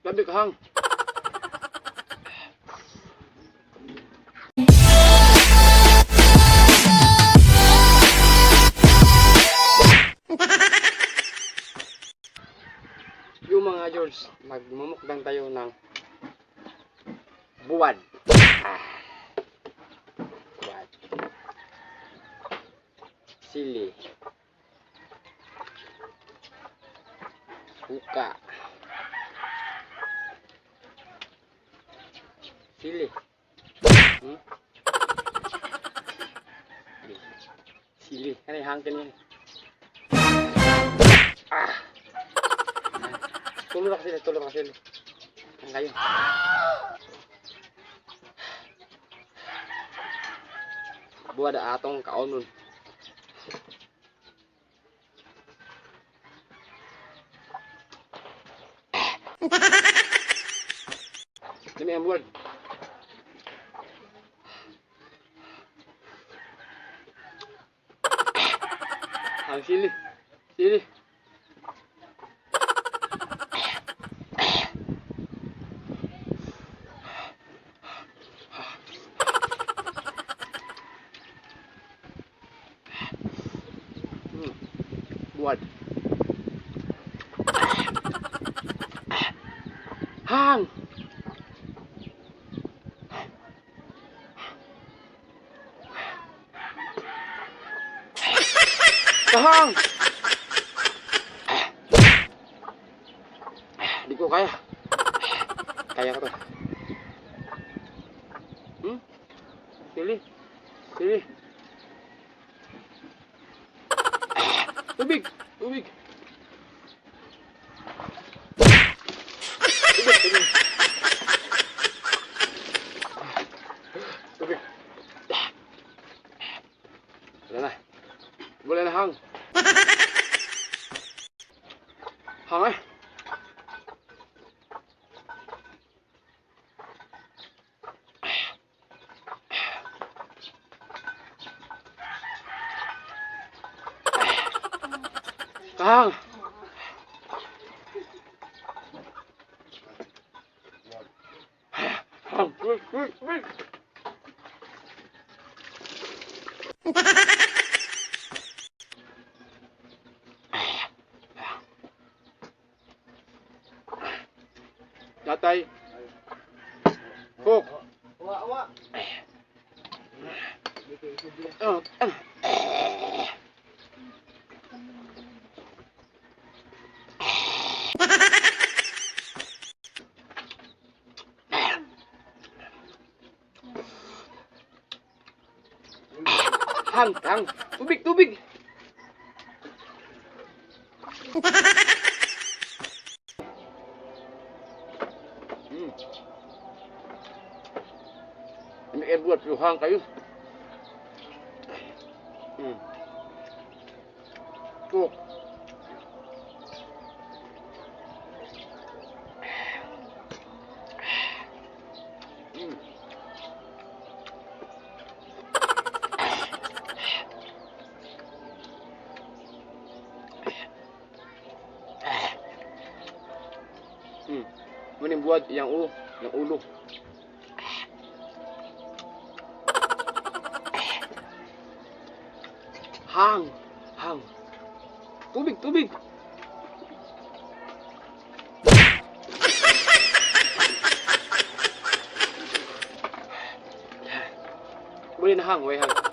Grabe kahang. Yung mga George, magmumukbang tayo ng buwad. Ah. Buwad. Sili. Suka. Sili. Sili. Ano yung hangin niya? Ah! Tulo na kasi, tulo na kasi. Ang kayo. Buwad atong kaonon. Dami ang buwad. Ang sili. Sili. Buwad. Hang! Kahang! Di ko kaya. Kaya ko to. Hmm? Sili. Sili. Tubig! Tubig! Tubig! Tubig! Tubig! Wala na. Wala na hang. Hang eh. Kahang. Hang. Tubig, tubig, tubig. Tatay. Cook. Wa wa. Oh, ah. Hang, hang. Tubig, tubig. May Edward, pero hang kayo. Cook. Muning buwad yang ulo, yang ulo. Hang, hang. Tubig, tubig. Boleh na hang, way hang.